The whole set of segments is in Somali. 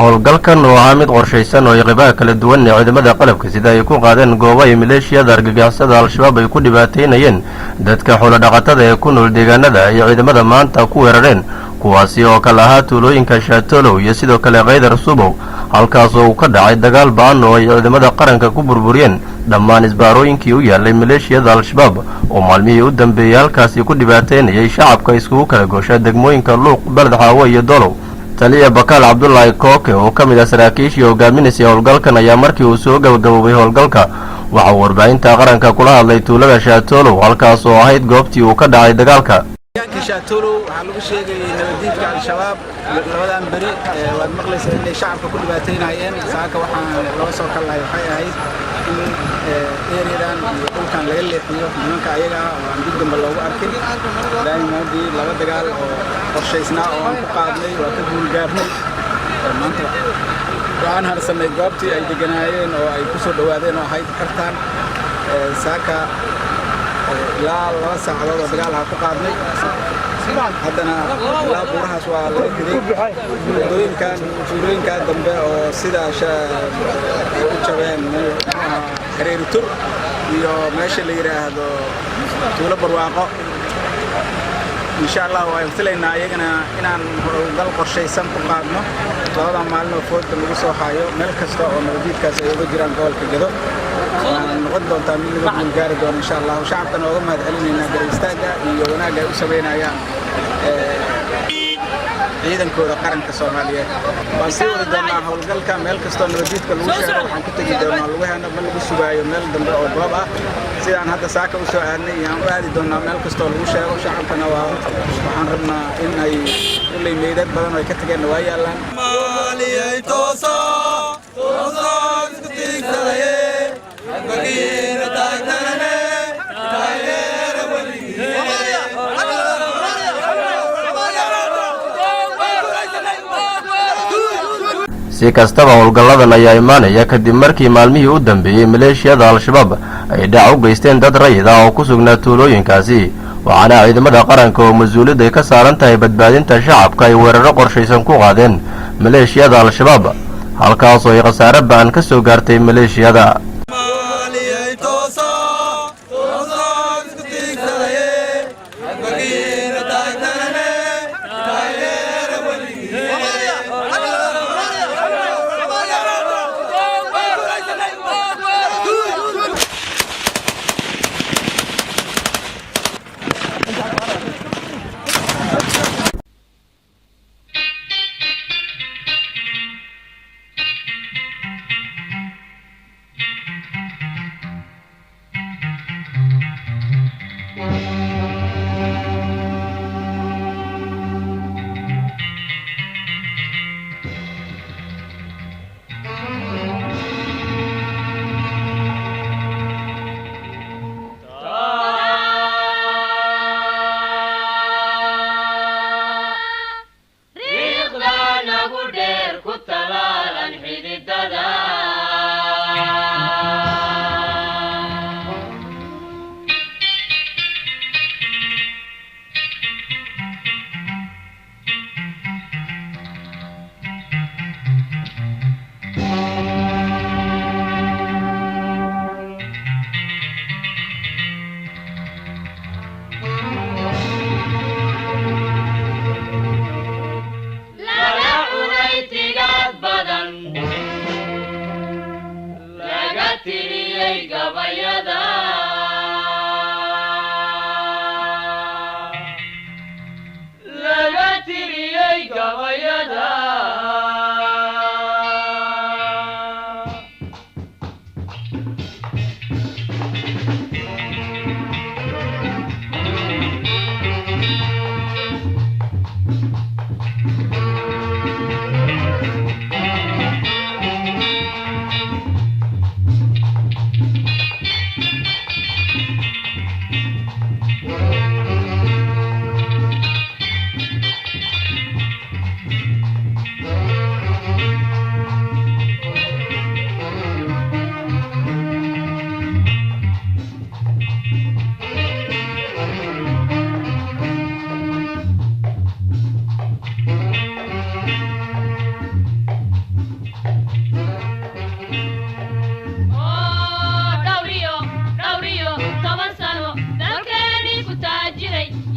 Howlgalkan oo ahaa mid qorshaysan oo ay qaybaha kala duwan ee ciidamada qalabka sida ay ku qaadeen goobo ay maleeshiyada argagixisada Al-Shabaab ay ku dhibaataynayeen dadka xoolodhaqatada ee ku nool deegaanada ay ciidamada maanta ku weerareen, kuwaasi oo kale ahaa tuulooyinka Shaatolow iyo sidoo kale Kaydar Subow, halkaas oo uu ka dhacay dagaal ba'an oo ay ciidamada qaranka ku burburiyeen dhammaan isbaarooyinkii u yaalay maleeshiyada Al-Shabaab oo maalmihii u dambeeyey halkaasi ku dhibaataynayay shacabka iskugu kala goosha degmooyinka Luuq, Beled Xaawo iyo Dolow. Taliya Bakaal Cabdulaahi Kooke oo ka mid ah saraakiishii hogaaminaysay howlgalkan ayaa markii uu soo gabagaboobay howlgalka waxa uu warbaahinta qaranka kula hadlay tuulada Shaatolow, halkaas oo ahayd goobtii uu ka dhacay dagaalka. Deegaanka Shaatolow waxaa lagu sheegayay nabadiidka Al-Shabaab labadan beri, waad maqlaysaa inay shacabka ku dhibaataynayeen. Saaka waxaan loo soo kallahay waxay ahayd in eriyadan iyo dhulkan laga leexiyo nimanka ayaga ah oo aan dib dambe loogu arkin. Ilaahay laba dagaal oo qorshaysnaa oo aan ku qaadnay waa ka guul gaarnay. Maanta waxaan harsanay goobtii ay deganaayeen oo ay ku soo dhowaadeen oo ahayd xertaan. Saaka ilaa 2 saacadood oo dagaal aha ku qaadnay, haddana ilaa buurahaas waa laga riday. Wadooyinkan tuulooyinkan dambe oo sida ay u jabeen Hareeri Tur iyo meesha la yidhaahdo Tuulo Barwaaqo, insha Allah waan filaynaa iyagana inaan howlgal qorshaysan ku qaadno labadan maalin oo fooda lagu soo hayo, meel kasta oo nabadiidkaas ay uga jiraan gobolka Gedo. Waana noqon doontaa mid laga guul gaari doono insha Allah. Shacabkana ooga mahad celinaynaa garab istaagga iyo wanaagga ay u samaynayaan ciidankooda qaranka Soomaaliyeed. Waan sii wadi doonaa howlgalka. Meel kastoo nabadiidka lagu sheego waxaan ku tegi doonaa lugaheena, ma lagu sugaayo meel dambe oo goob ah. Sidaan hadda saaka u soo aadnay iyaan u aadi doonaa meel kastoo lagu sheego. Shacabkana waa waxaan rabnaa in ay kulley meydad badan oo ay ka tageenna waa yaallaan. Si kastaba, howlgalladan ayaa imaanaya kadib markii maalmihii u dambeeyey maleeshiyada Al-Shabaab ay dhac u geysteen dad rayid ah oo ku sugnaa tuulooyinkaasi, waxaana ciidamada qaranka oo mas-uuliyad ay ka saaran tahay badbaadinta shacabka ay weeraro qorshaysan ku qaadeen maleeshiyada Al-Shabaab, halkaasoo ay khasaare ba'an ka soo gaartay maleeshiyada.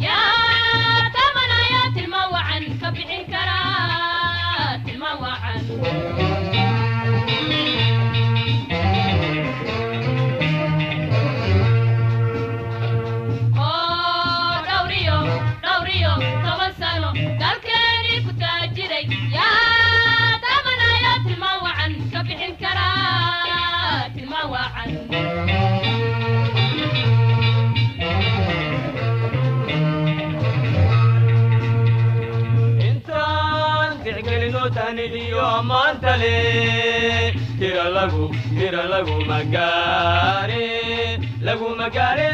Yaa tabanaya tilmaan wacan ka bixin karaa tilmaan wacan? Oo dhowriyo 10 sano dalkeenii ku taajiray, yaa tabanaya tilmaan wacan ka bixin karaa tilmaan wacan? Intaan tixgelino tahnidiyo ammaanta le, tira lagu tira laguma gaare, laguma gaare.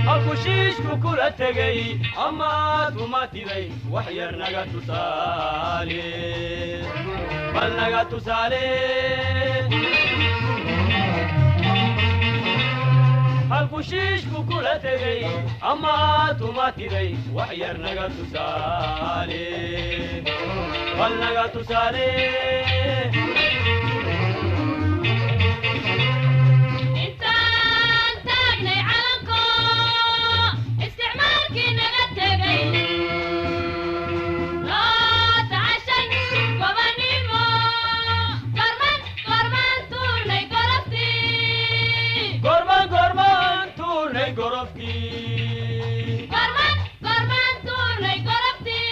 Halkushiishku kula tegey amaad uma tiday, wax yar naga tusaale, bal naga tusaale. Halkushiishku kula tegey amaad uma tiday, wax yar naga tusaale, bal naga tusaale. Intaan taagnay calanko isticmaalkii naga tegay, loo tacashay gobanimo, gorman gormaan tuurnay goroftii? Gorman gorman tuurnay gorofkii? Gorman gormaan tuurnay goroftii?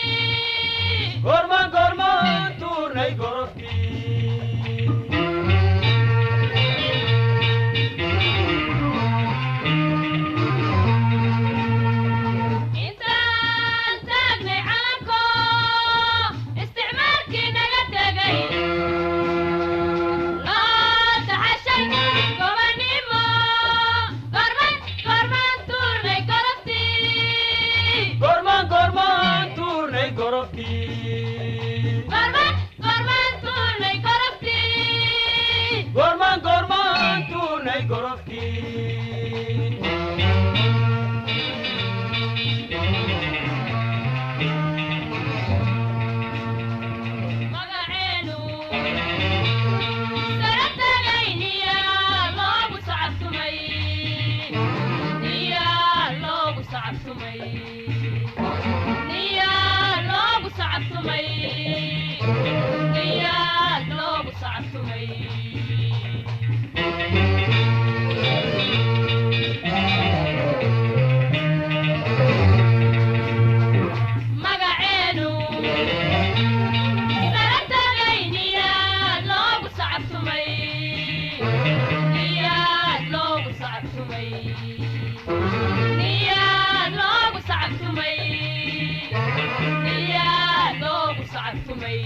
Gorman gorman tuurnay gorofkii? Intaan taagnay calanko isticmaalkii naga tegay, loo taxashay gobanimo, gorman gormaan tuurnay goroftii? Gorman gorman tuurnay gorofkii? Gorman gormaan tuurnay goroftii? Gorman gorman tuurnay gorofkii? Magaceenu sare tagayniya loogu sacabtumay, niya loogu sacabtumay, niya loogu sacabtumay, niya loogu sacabtumay. Magaceenu sare tagayniya loogu sacabtumay, niya loogu sacabtumay, niya loogu sacabtumay, niya loogu sacabtumay.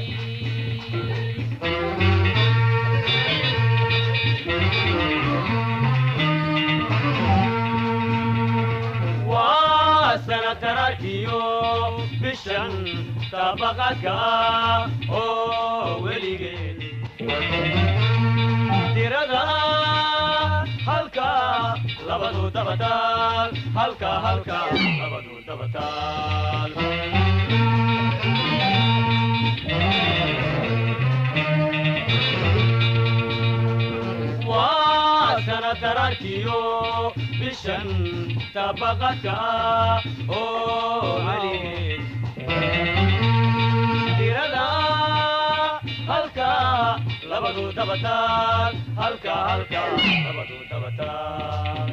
Waa sanatarakiyo bishan tabaqadka oo weligeed tirada halka labadu dabataal, halka halka labadu dabataal. Waa sanatarakiyo bishan tabaqadka oo weligeed tirada halka labadu dabataal, halka halka labadu dabataal.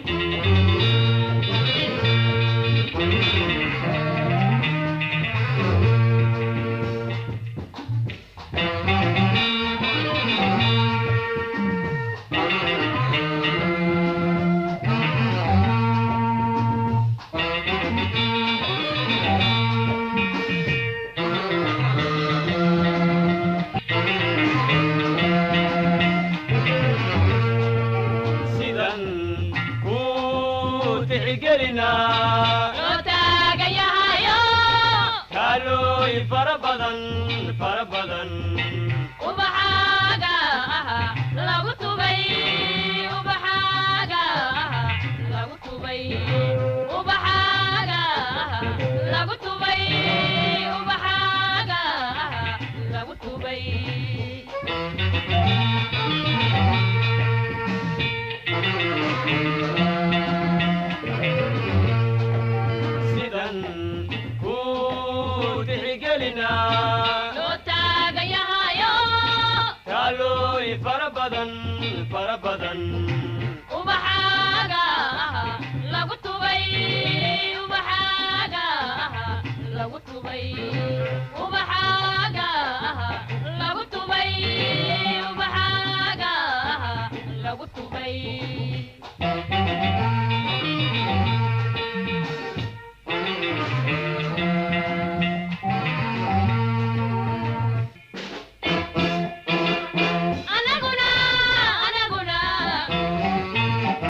Sidan ku tixgelinaa Loo taagan yahayo kaalooy fara badan, fara badan.